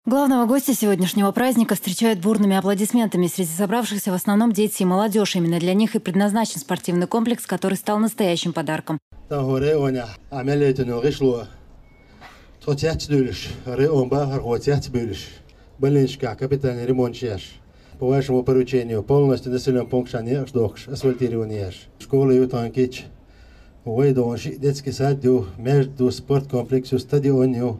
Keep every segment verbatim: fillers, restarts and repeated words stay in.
Главного гостя сегодняшнего праздника встречают бурными аплодисментами. Среди собравшихся в основном дети и молодежь. Именно для них и предназначен спортивный комплекс, который стал настоящим подарком. Тахо районе амелетин гишло. Тхо цецдуйлаш, район бахархо цецбуйлаш. Больничка капитальный ремонт еш. По вашему поручению полностью населённый пункт шан еш дохш, асфальтирование еш. Школа ю танкич. Вай дон ши детский сад ю, между спорткомплекс ю, стадион ю.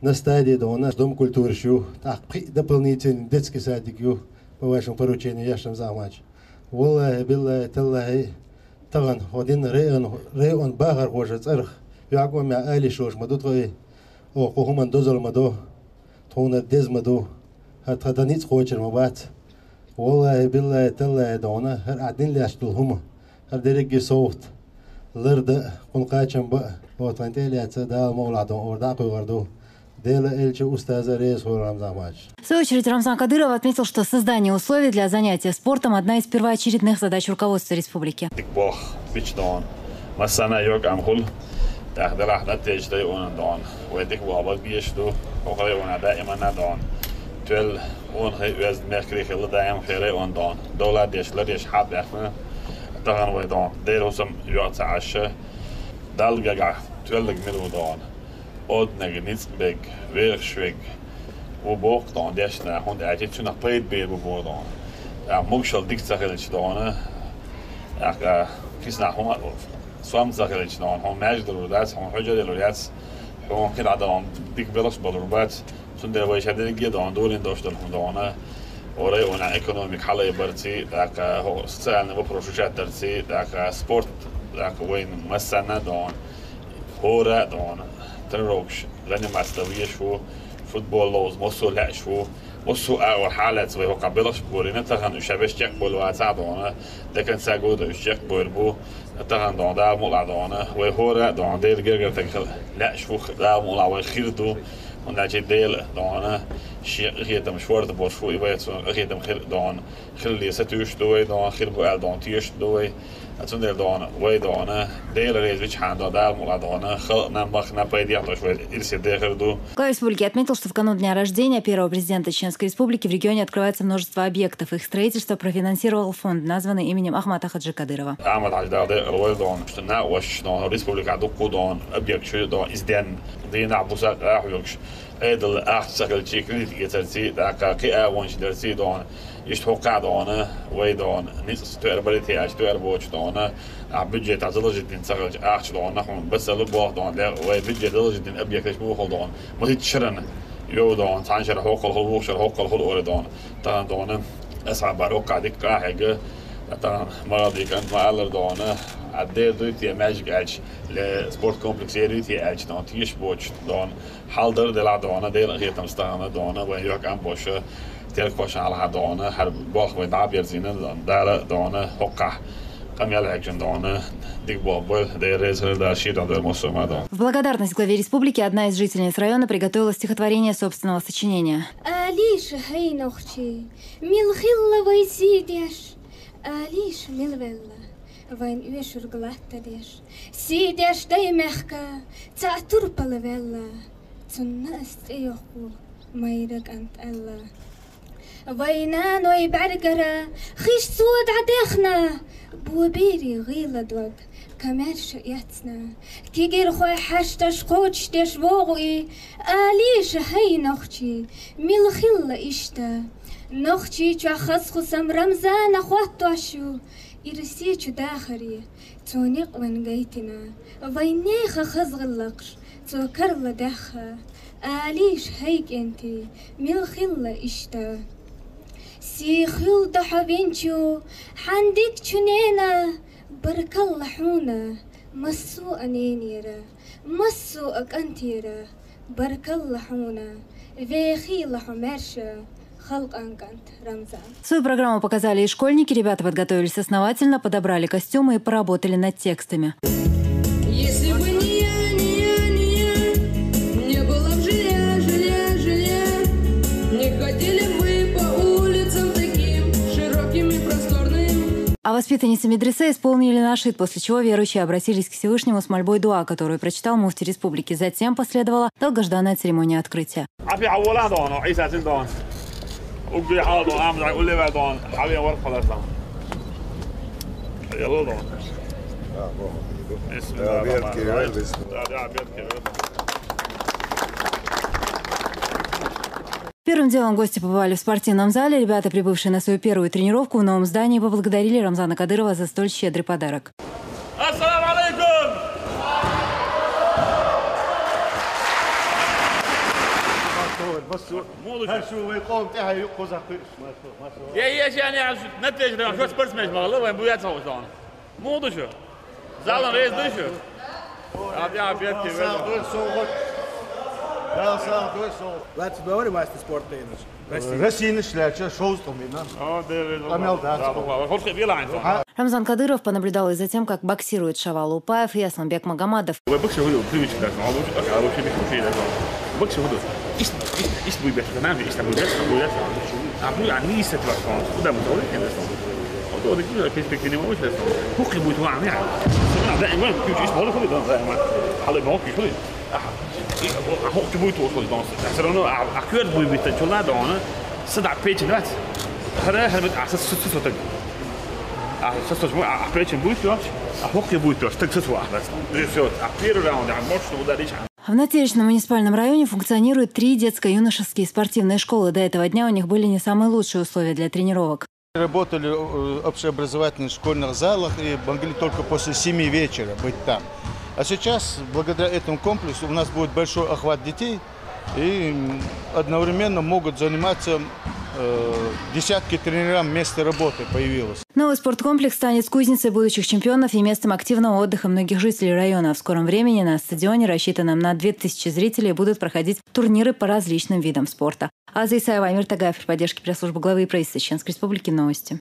На стадии дона дом культуры ю. Так, пхи дополнительный детский садик ю. По вашему поручению еш, Рамзан Ахматович. Валлахи, биллахи, таллахи, тахан один район, район бахархоша цӀерах. Якъо мя али шош ма ду тхои. О, кхо хӀуман дозал ма ду. Тхона дез ма ду. ХӀар тха даниц кхочур ма бац. Валлахи, биллахи, таллахи дона, хӀар а дин лаьш дул хӀума. ХӀар дерриге совт. Ларда, кхун кхачам ба, о, тхан тӀелаца, Дала мовла дон, ор дӀа кхуьгӀар ду. Дела элча устаза реза хуьлда, Рамзан Ахматович. В свою очередь, Рамзан Кадыров отметил, что создание условий для занятия спортом — одна из первоочередных задач руководства республики. Дик болх бич дон. Массана йок ам хул. Тах далах да теж дай он дон. Вай дик болх бал беш ду. Хохрай он да имана дон. Тел он хай вез мехкри хил да ам хере он дон. Дола деш ла деш хаб яхна. Тахан вай дон. Дер усам йоца аша. Дал гага. Тел миру дон. Однаг, ницкъ бег, вехш вег. Ву бохк дон дешна, хӀунда аьлча цунах пайда бер бу бо дон. А мукшал дик ца хилча дона. А киснах хӀума сом ца хилча дона, хӀун маьждалур дац, хӀун хьуьжаделур яц, хӀун кхин а дон дик белхаш балур бац. Цундела вай ша дерриге дон дурин дош дон хӀун дона. Орай она экономик хьалай барци, така социальный вопрос решать дарци, така спорт, така вайн массана дон. ХӀора а дона, тренировкаш, заниматься веш ву, футбол ловз, массо а лаьаш ву, массо а агӀор хьалаьца вай хӀокха белхаш болина, тахан уьш шабеш чекхбойла ваца а дона, до конца года уьш чекхбойр бу, тахан дона, да мула дона, вай хӀора а дона, Дела гергара таг хила лаьаш ву, да мула вай хир ду, хӀунда аьлча Дела дона, шен къахетам шорта борш ву, и вай цун къахетам хир дона. Хилле сатуьйсуш ду вай дона, хир бу аьлла дона, тешаш ду вай. А цундела дона, вай дона, Дела реза вичхьана дона, Дала мула дона, халкъна, махкана пайда яхтош вай ирсе дехар ду. Глава республики отметил, что в канун дня рождения первого президента Чеченской Республики в регионе открывается множество объектов. Их строительство профинансировал фонд, названный именем Ахмата Хаджи Кадырова. Ахмат Хаджи Дала декъала вай дона, что на ош дона, республика дукку дона, объект шу дона, изден, дина бусак ахвекш. Эдал ахча ца хилчи, кредит гецарци, така кхиа гӀончи дарци дона. Иштта хӀокха дона, вай дона. Ницкъ тоьар бари те ач, тоьар боч дона. А бюджет а заложить дин ца хилчи, ахча дона, хӀун басалу болх дона. Де вай бюджет заложить дин объекташ бухал дона. Махит шаран. Йов дона, цхьан шара хӀокхал хул, вух шара хӀокхал хул ори дона. Тахан дона. Асхьабар хӀокха дика къахьега. Тахан магадикан ма аллар дона. А де дуй те маьжик ач. Ле спорт комплекс ери те ач дона. Тиш боч дона. Хьал дар дела дона, Дела хетам стагана дона, вай йок ам боша, терк кошан алха дона, хьар болх вай даберзина дона, Дала дона, хокка, къамел хьекшин дона, дик болх бой, Дела реза да ши дона, Дела мосома дона. В благодарность главе республики одна из жительниц района приготовила стихотворение собственного сочинения. Алиш хӀай нохчий, мил хилла вай сий деш, алиш мил велла, вайн оьшург латта деш, сий деш дай мехка, цаӀ турпала велла. Цунна ас цӀе йоху майра кӀант аьлла. Вай наной бӀаьргара хиш цо дӀадехна, бобери гӀийла дог, камаьрша эцна. Кигирхой хьашташ кхочушдеш вогӀу и, алиша хӀай нохчий, мила хилла иштта. Нохчийчохь хазахусам Рамзана хоттош ю, ирсечу дахаре. Цо некъ вайн гайтина, вайн нехан хаза гӀиллакхаш цо карла даьхна, алиш хӀай кӀентий, мила хилла иштта. Сий хуьлда хьо винчу, хьан дикачу нена, баркалла хьуна, массо а ненера, массо а кӀантера. Баркалла хьуна, вехийла хьо маьрша, халкъан кӀант Рамзан. Свою программу показали и школьники. Ребята подготовились основательно, подобрали костюмы и поработали над текстами. Если бы не я, не я, не я, не было б жилья, жилья, жилья, не ходили бы по улицам таким широким и просторным. Воспитанницы медресе исполнили нашид, после чего верующие обратились к Всевышнему с мольбой дуа, которую прочитал муфти республики. Затем последовала долгожданная церемония открытия. Api awwalan dono, Isa sin don. Ugi hal don, am don, uleva don, havi war khalas don. Yalo don. Bismillah. Первым делом гости побывали в спортивном зале. Ребята, прибывшие на свою первую тренировку в новом здании, поблагодарили Рамзана Кадырова за столь щедрый подарок. Ассаламу алейкум! Муду шу. Шу вай къом тӀехьа юкъуза хъуьш. Ма шу, ма шу. Я, я, я, я, натежа, шу спортсмен, ма, ва, буя цо сон. Муду шу. Залан рез ду шу. Аб-, аб-, аб-, Дал сагъ дуй, согъут. Дал сагъ дуй, согъут. Лац дури масти спорт теннис. Россия. Россия нишляча шоуз тумина. О, дерез. Амел дац. Да, да, да. Хорхе билайн. Рамзан Кадыров понаблюдал и за тем, как боксируют Шавал Упаев и Асланбек Магомадов. Ва бокс худу, привычка да, а лучше, а лучше бокс худу да. Бокс худу. Ис, ис, ис буй бокс, нам ис буй бокс, буй бокс. А буй, а не ис этого, куда мы должны, конечно. Вот, вот, перспективный молодец, да. Хух, будет вам, я. Да, и мы, ключ, ис, молодец, да, да, да. Алай, молодец, ключ, да. Аха. И, а, а, хух, будет, вот, вот, да. Всё равно, а, а кверд будет, бит, что надо, он, а? Сада, печень, да? Хара, хара, а, с, с, с, вот так. А, с, с, а, а печень будет, да? А хух, будет, да. Так, с, с, вот, да. Всё, а первый раунд, а, может, что ударить, а? В Натечном муниципальном районе функционируют три детско-юношеские спортивные школы. До этого дня у них были не самые лучшие условия для тренировок. Работали в общеобразовательных школьных залах и могли только после семи вечера быть там. А сейчас, благодаря этому комплексу, у нас будет большой охват детей, и одновременно могут заниматься, э, десятки тренерам, место работы появилось. Новый спорткомплекс станет кузницей будущих чемпионов и местом активного отдыха многих жителей района. В скором времени на стадионе, рассчитанном на две тысячи зрителей, будут проходить турниры по различным видам спорта. Аза Исаева, Амир Тагаев, при поддержке пресс-службы главы и правительства Чеченской Республики. Новости.